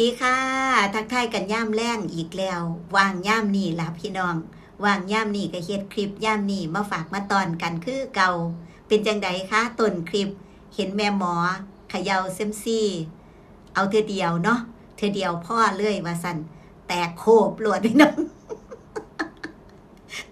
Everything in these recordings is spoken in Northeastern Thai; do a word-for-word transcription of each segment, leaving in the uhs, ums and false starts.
ดีค่ะ ทักทายกันยามแลงอีกแล้ว ว่างยามนี้ล่ะพี่น้อง ว่างยามนี้ก็เฮ็ดคลิปยามนี้มาฝากมาตอนกันคือเก่า เป็นจั่งใดคะ ต้นคลิป เห็นแม่หมอเขย่าเซ็มซี เอาเทื่อเดียวเนาะ เทื่อเดียวพอเลยว่าซั่น แตกโคบโลดพี่น้อง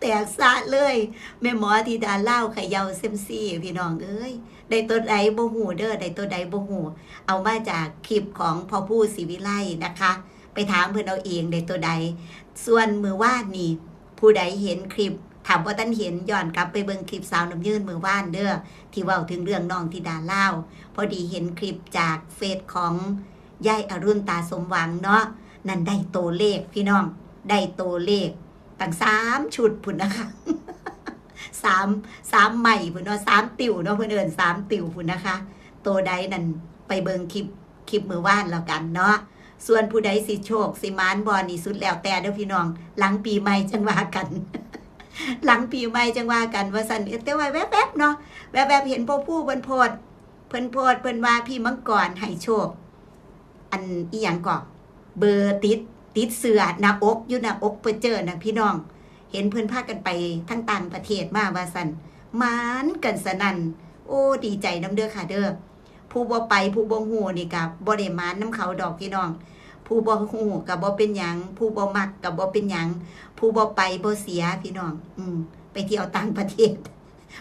แตกสะเลย แม่หมอธิดาลาวเขย่าเซ็มซี พี่น้องเอ้ย ได้ตัวใดบ่ฮู้เด้อ ได้ตัวใดบ่ฮู้ เอามาจากคลิปของพ่อผู้ศรีวิไลนะคะ ไปถามเพิ่นเอาเองได้ตัวใด ส่วนมื้อวานนี่ ผู้ใดเห็นคลิป ถ้าบ่ทันเห็นย้อนกลับไปเบิ่งคลิปสาวน้ำยืนมื้อวานเด้อ ที่เว้าถึงเรื่องน้องธิดาลาว พอดีเห็นคลิปจากเฟซของยายอรุณตาสมหวังเนาะ นั่นได้ตัวเลขพี่น้อง ได้ตัวเลขตั้งสามชุดพุ้นนะคะ สาม สามไม้พุ้นเนาะ สามติวเนาะ เพิ่นเอิ้นสามติวพุ้นนะคะ ตัวใดนั่นไปเบิ่งคลิป คลิปมื้อวานแล้วกันเนาะ ส่วนผู้ใดสิโชคสิหมานบ่นี่สุดแล้วแต่เด้อพี่น้อง หลังปีใหม่จั่งว่ากัน หลังปีใหม่จั่งว่ากันว่าซั่น แต่ว่าแวบๆเนาะ แวบๆเห็นพ่อผู้เพิ่นโพสต์ เพิ่นโพสต์ เพิ่นว่าพี่มังกรให้โชค อันอิหยังเกาะ เบอร์ติด ติดเสื้อหน้าอก อยู่หน้าอกเปิ้นเจิ่นน่ะพี่น้อง เห็นเพิ่นพากันไปทางต่างประเทศมาว่าซั่น หมานกันสนั่น โอ้ ดีใจนำเด้อค่ะเด้อ ผู้บ่ไป ผู้บ่ฮู้นี่ก็บ่ได้หมานนำเขาดอกพี่น้อง ผู้บ่ฮู้ก็บ่เป็นหยัง ผู้บ่มักก็บ่เป็นหยัง ผู้บ่ไปบ่เสียพี่น้อง อืม ไปเที่ยวต่างประเทศ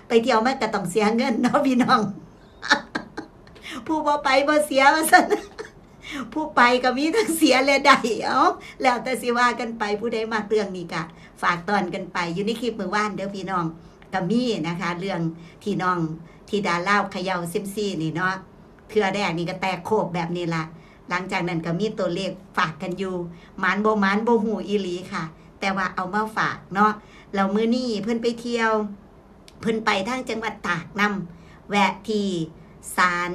ไปเที่ยวมันก็ต้องเสียเงินเนาะพี่น้อง ผู้บ่ไปบ่เสียว่าซั่น ผู้ไปก็มีทั้งเสียและได้ เอ้า แล้วแต่สิว่ากันไป ผู้ใดมักเรื่องนี้ก็ฝากตอนกันไป อยู่ในคลิปมื้อวานเด้อพี่น้อง ก็มีนะคะ เรื่องที่น้องธิดาลาวเขย่าเซ็มซีนี่เนาะ เทื่อแรกนี่ก็แตกโคบแบบนี้ล่ะ หลังจากนั้นก็มีตัวเลขฝากกันอยู่ หมานบ่หมานบ่ฮู้อีหลีค่ะ แต่ว่าเอามาฝากเนาะ แล้วมื้อนี้เพิ่นไปเที่ยว เพิ่นไปทางจังหวัดตากนำ แวะที่ศาล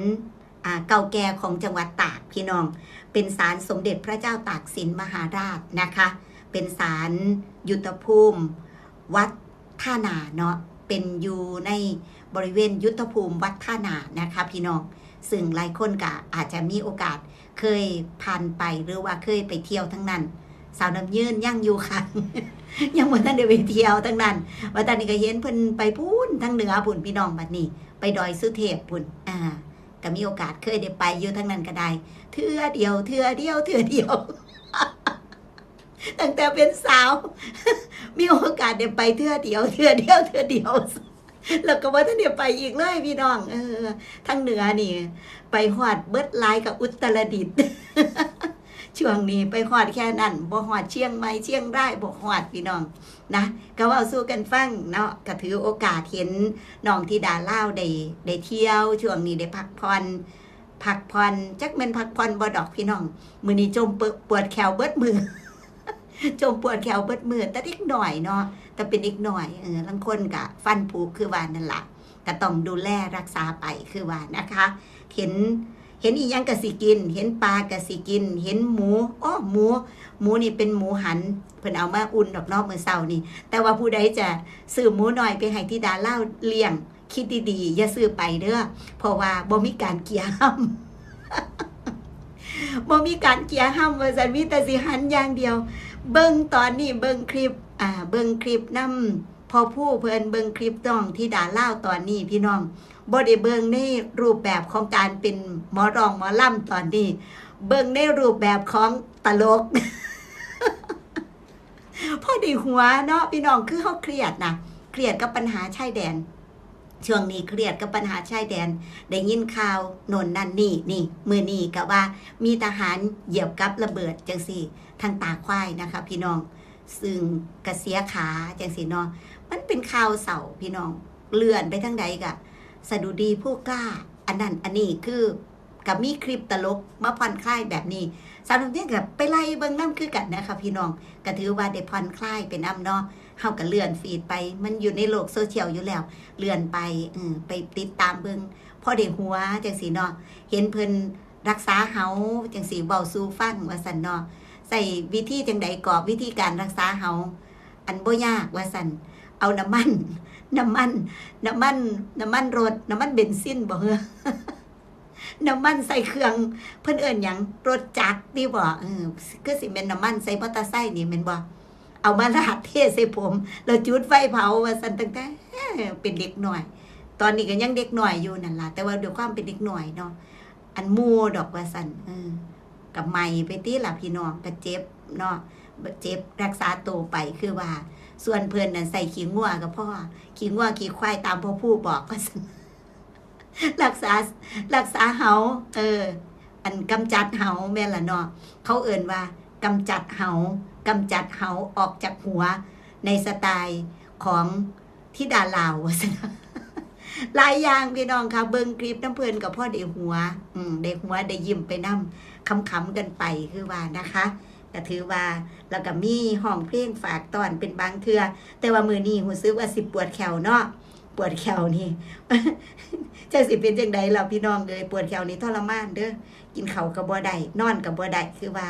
อ่า เก่าแก่ของจังหวัดตากพี่น้อง เป็นศาลสมเด็จพระเจ้าตากสินมหาราชนะคะ เป็นศาลยุทธภูมิวัดท่านาเนาะ เป็นอยู่ในบริเวณยุทธภูมิวัดท่านานะคะพี่น้อง ซึ่งหลายคนก็อาจจะมีโอกาสเคยผ่านไปหรือว่าเคยไปเที่ยวทั้งนั้น สาวน้ำยืนยังอยู่ค่ะ ยังบ่ทันได้ไปเที่ยวทั้งนั้น ว่าตอนนี้ก็เห็นเพิ่นไปพู้นทางเหนือพู้นพี่น้อง บัดนี้ไปดอยสุเทพพู้น อ่า ก็มีโอกาสเคยได้ไปอยู่ทางนั้นก็ได้ เทื่อเดียว เทื่อเดียว เทื่อเดียว ตั้งแต่เป็นสาว มีโอกาสได้ไปเทื่อเดียว เทื่อเดียว เทื่อเดียว แล้วก็บ่ทันได้ไปอีกเลยพี่น้อง เออ ทางเหนือนี่ ไปฮอดเบิดหลายกับอุตรดิตถ์ ช่วงนี้ไปฮอดแค่นั้น บ่ฮอดเชียงใหม่ เชียงราย บ่ฮอดพี่น้อง นะ ก็เว้าสู่กันฟังเนาะ ก็ถือโอกาสเห็นน้องธิดาลาวได้ ได้เที่ยว ช่วงนี้ได้พักผ่อน พักผ่อน จักแม่นพักผ่อนบ่ดอกพี่น้อง มื้อนี้จมปวด ปวดแข้วเบิดมื้อ จมปวดแข้วเบิดมื้อ แต่เด็กน้อยเนาะ แต่เป็นเด็กน้อย เออ ลางคนก็ฟันผุคือว่านั่นล่ะ ก็ต้องดูแลรักษาไปคือว่านะคะ เห็น เห็นอีหยังก็สิกิน เห็นปลาก็สิกิน เห็นหมู อ้อ หมู หมูนี่เป็นหมูหัน เพิ่นเอามาอุ่นดอกเนาะมื้อเช้านี่ แต่ว่าผู้ใดจะซื้อหมูน้อยไปให้ธิดาลาวเลี้ยง คิดดีๆ อย่าซื้อไปเด้อ เพราะว่าบ่มีการเกลี่ยห้ำ บ่มีการเกลี่ยห้ำว่าซั่น มีแต่สิหันอย่างเดียว เบิ่งตอนนี้ เบิ่งคลิป อ่า เบิ่งคลิปนำพ่อผู้เพิ่น เบิ่งคลิปน้องธิดาลาวตอนนี้พี่น้อง บ่ได้เบิ่งในรูปแบบของการเป็นหมอร้องหมอลำตอนนี้ เบิ่งในรูปแบบของตลก พอได้หัวเนาะพี่น้อง คือเฮาเครียดนะ เครียดกับปัญหาชายแดน ช่วงนี้เครียดกับปัญหาชายแดน ได้ยินข่าวโน่นนั่นนี่ นี่ มื้อนี้ก็ว่ามีทหารเหยียบกับระเบิดจั่งซี้ ทางตาควายนะคะพี่น้อง ซึ่งกะเสียขาจั่งซี้เนาะ มันเป็นข่าวเศร้าพี่น้อง เลื่อนไปทางใดก็สะดุดีผู้กล้า อันนั้นอันนี้ คือก็มีคลิปตลกมาผ่อนคลายแบบนี้ สาวน้ำเทียนก็ไปไล่เบิ่งนำคือกันนะคะพี่น้อง ก็ถือว่าได้ผ่อนคลายไปนำเนาะ เฮาก็เลื่อนฟีดไป มันอยู่ในโลกโซเชียลอยู่แล้ว เลื่อนไป เออ ไปติดตามเบิ่ง พอได้หัวจั่งซี้เนาะ เห็นเพิ่นรักษาเหาจั่งซี้ เว้าสู่ฟังว่าซั่นเนาะ ใช้วิธีจั่งใดเกาะ วิธีการรักษาเหา อันบ่ยากว่าซั่น เอาน้ำมัน น้ำมัน น้ำมัน น้ำมันรถ น้ำมันเบนซินบ่เหรอ น้ำมันใส่เครื่อง เพิ่นเอิ้นหยัง รถจักรติบ่ เออ คือสิแม่นน้ำมันใส่มอเตอร์ไซค์นี่แม่นบ่ เอามาราดเทใส่ผม แล้วจุดไฟเผาว่าซั่น ตั้งแต่เป็นเด็กน้อย ตอนนี้ก็ยังเด็กน้อยอยู่นั่นล่ะ แต่ว่าด้วยความเป็นเด็กน้อยเนาะ อันหมู่ดอกว่าซั่น เออ ก็ไหม้ไปติล่ะพี่น้อง ก็เจ็บเนาะ เจ็บรักษาตัวไปคือว่า ส่วนเพิ่นน่ะใส่ขี้งัวก็พอ ขี้งัวขี้ควายตามพ่อผู้บอกว่าซั่น รักษา รักษาเหา เออ อันกำจัดเหาแม่นล่ะเนาะ เขาเอิ้นว่ากำจัดเหา กำจัดเหาออกจากหัว ในสไตล์ของธิดาลาวว่าซั่น หลายอย่างพี่น้องคะ เบิ่งคลิปนำเพิ่นก็พอได้หัว อืม ได้หัวได้ยิ้มไปนำ ขำๆกันไปคือว่านะคะ ก็ถือว่า แล้วก็มีฮ้องเพลงฝากต้อนเป็นบางเทื่อ แต่ว่ามื้อนี้รู้สึกว่าสิปวดแข้วเนาะ ปวดแข้วนี่ จักสิเป็นจั่งใดล่ะพี่น้องเอ้ย ปวดแข้วนี่ทรมานเด้อ กินข้าวก็บ่ได้ นอนก็บ่ได้ คือว่า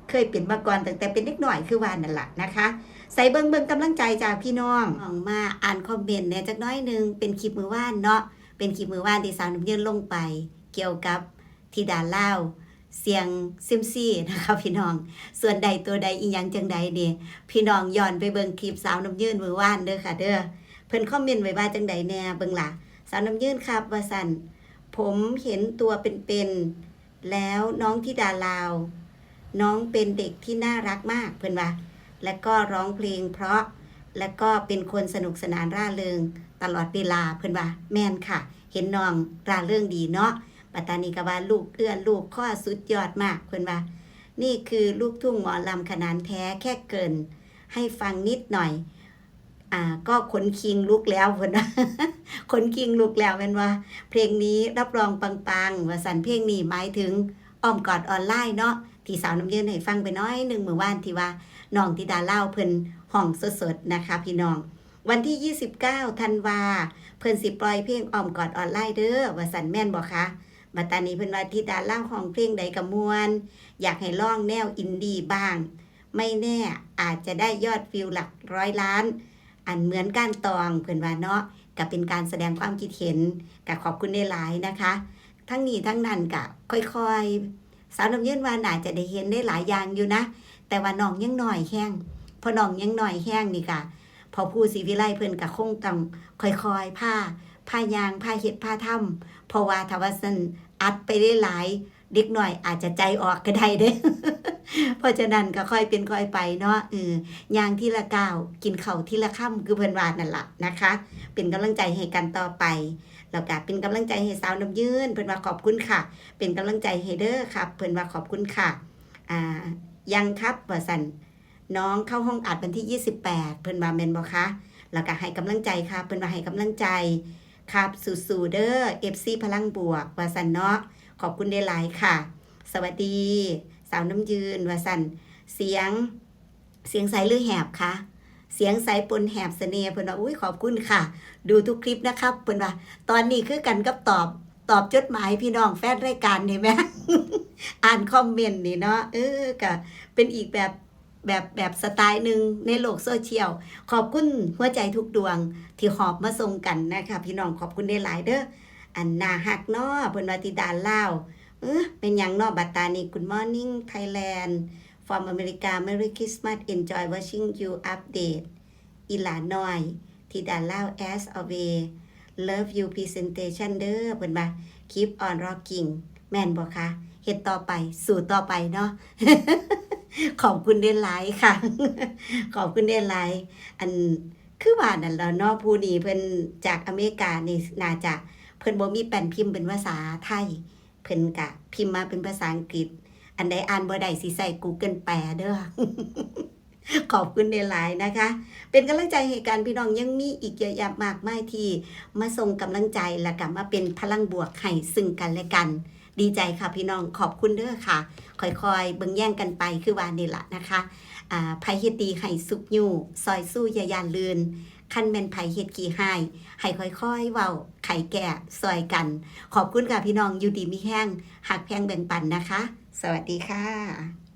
เคยเป็นมาก่อนตั้งแต่เป็นเด็กน้อย คือว่านั่นล่ะนะคะ ใส่เบิ่ง เบิ่งกำลังใจจากพี่น้อง น้องมาอ่านคอมเมนต์แหน่จักหน่อยหนึ่ง เป็นคลิปมื้อวานเนาะ เป็นคลิปมื้อวานที่สาวน้ำเยินลงไป เกี่ยวกับธิดาลาว เสี่ยงเซียมซีนะคะพี่น้อง ส่วนใดตัวใดอีหยังจั่งใดนี่ พี่น้องย้อนไปเบิ่งคลิปสาวน้ำเยินมื้อวานเด้อค่ะเด้อ เพิ่นคอมเมนต์ไว้ว่าจั่งใดแหน่ เบิ่งล่ะ สาวน้ำเยินครับ ว่าซั่น ผมเห็นตัวเป็นๆ แล้วน้องธิดาลาว น้องเป็นเด็กที่น่ารักมาก เพิ่นว่า และก็ร้องเพลงเพราะ และก็เป็นคนสนุกสนานร่าเริงตลอดเวลา เพิ่นว่า แม่นค่ะ เห็นน้องร่าเริงดีเนาะ ปัตตานีก็ว่าลูกเอื้อนลูกคอสุดยอดมาก เพิ่นว่า นี่คือลูกทุ่งหมอลำขนานแท้ แค่เกริ่นให้ฟังนิดหน่อย อ่า ก็ขนคิงลุกแล้ว เพิ่นว่า ขนคิงลุกแล้วแม่นบ่ เพลงนี้รับรองปังๆ ว่าซั่น เพลงนี้หมายถึงอ้อมกอดออนไลน์เนาะ ที่สาวน้ำเยินให้ฟังไปหน่อยหนึ่งมื้อวานที่ว่าน้องธิดาลาวเพิ่นฮ้องสดๆ นะคะพี่น้อง วันที่ยี่สิบเก้าธันวา เพิ่นสิปล่อยเพลงอ้อมกอดออนไลน์เด้อ ว่าซั่น แม่นบ่คะ บัดตานี้เพิ่นว่าธิดาลาวฮ้องเพลงใดก็ม่วน อยากให้ลองแนวอินดี้บ้าง ไม่แน่อาจจะได้ยอดวิวหลักร้อยล้าน อันเหมือนก้านตอง เพิ่นว่าเนาะ ก็เป็นการแสดงความคิดเห็น ก็ขอบคุณหลายๆ นะคะ ทั้งนี้ทั้งนั้นก็ค่อยๆ สาวน้ำเยินว่าน่าจะได้เห็นได้หลายอย่างอยู่นะ แต่ว่าน้องยังน้อยแฮง เพราะน้องยังน้อยแฮงนี่ก็ พ่อผู้ศรีวิไลเพิ่นก็คงต้องค่อยๆ พา พาย่าง พาเฮ็ด พาทำ เพราะว่าถ้าว่าซั่นอัดไปหลายๆ เด็กน้อยอาจจะใจออกก็ได้เด้ เพราะฉะนั้นก็ค่อยเป็นค่อยไปเนาะ เออ ย่างทีละก้าว กินข้าวทีละคำ คือเพิ่นว่านั่นล่ะนะคะ เป็นกำลังใจให้กันต่อไป แล้วก็เป็นกำลังใจให้สาวน้ำเยิน เพิ่นว่าขอบคุณค่ะ เป็นกำลังใจให้เด้อครับ เพิ่นว่าขอบคุณค่ะ อ่า ยังครับ ว่าซั่น น้องเข้าห้องอัดวันที่ยี่สิบแปด เพิ่นว่าแม่นบ่คะ แล้วก็ให้กำลังใจครับ เพิ่นว่าให้กำลังใจครับ สู้ๆ เด้อ เอฟซี พลังบวก ว่าซั่นเนาะ ขอบคุณหลายๆ ค่ะ สวัสดี สาวน้ำเยิน ว่าซั่น เสียง เสียงใสหรือแหบคะ เสียงใสปนแหบเสน่ห์ เพิ่นว่า อุ๊ย ขอบคุณค่ะ ดูทุกคลิปนะครับ เพิ่นว่า ตอนนี้คือกันกับตอบ ตอบจดหมายพี่น้องแฟนรายการนี่แหม อ่านคอมเมนต์นี่เนาะ เออ ก็เป็นอีกแบบ แบบ แบบสไตล์หนึ่งในโลกโซเชียล ขอบคุณหัวใจทุกดวงที่หอบมาส่งกันนะคะ พี่น้อง ขอบคุณหลายๆ เด้อ อันน่าฮักเนาะ เพิ่นว่าธิดาลาว เออ เป็นหยังเนาะ บัดตานี้ Good morning Thailand from America Merry Christmas enjoy watching you update อีหลาน้อย ธิดาลาว as always love you presentation เด้อ เพิ่นว่า keep on rocking แม่นบ่คะ เฮ็ดต่อไป สู้ต่อไปเนาะ ขอบคุณหลายๆ ค่ะ ขอบคุณหลายๆ อัน คือว่านั่นล่ะเนาะ ผู้นี้เพิ่นจากอเมริกานี่ น่าจะ เพิ่นบ่มีแป้นพิมพ์เป็นภาษาไทย เพิ่นกะพิมพ์มาเป็นภาษาอังกฤษ อันใดอ่านบ่ได้สิใช้ Google แปลเด้อ ขอบคุณหลายๆ นะคะ เป็นกำลังใจให้กันพี่น้อง ยังมีอีกเยอะแยะมากมายที่มาส่งกำลังใจ และก็มาเป็นพลังบวกให้ซึ่งกันและกัน ดีใจค่ะพี่น้อง ขอบคุณเด้อค่ะ ค่อยๆ เบิ่งแย่งกันไป คือว่านี่ล่ะนะคะ อ่า ไผเฮ็ดดีให้สุกยู้ ซอยสู้อย่าย่านลื่น คันแม่นไผเฮ็ดขี้ฮ้าย ให้ค่อยๆ เว้า ไขแก้ซอยกัน ขอบคุณค่ะพี่น้อง อยู่ดีมีแฮง ฮักแพงแบ่งปันนะคะ สวัสดีค่ะ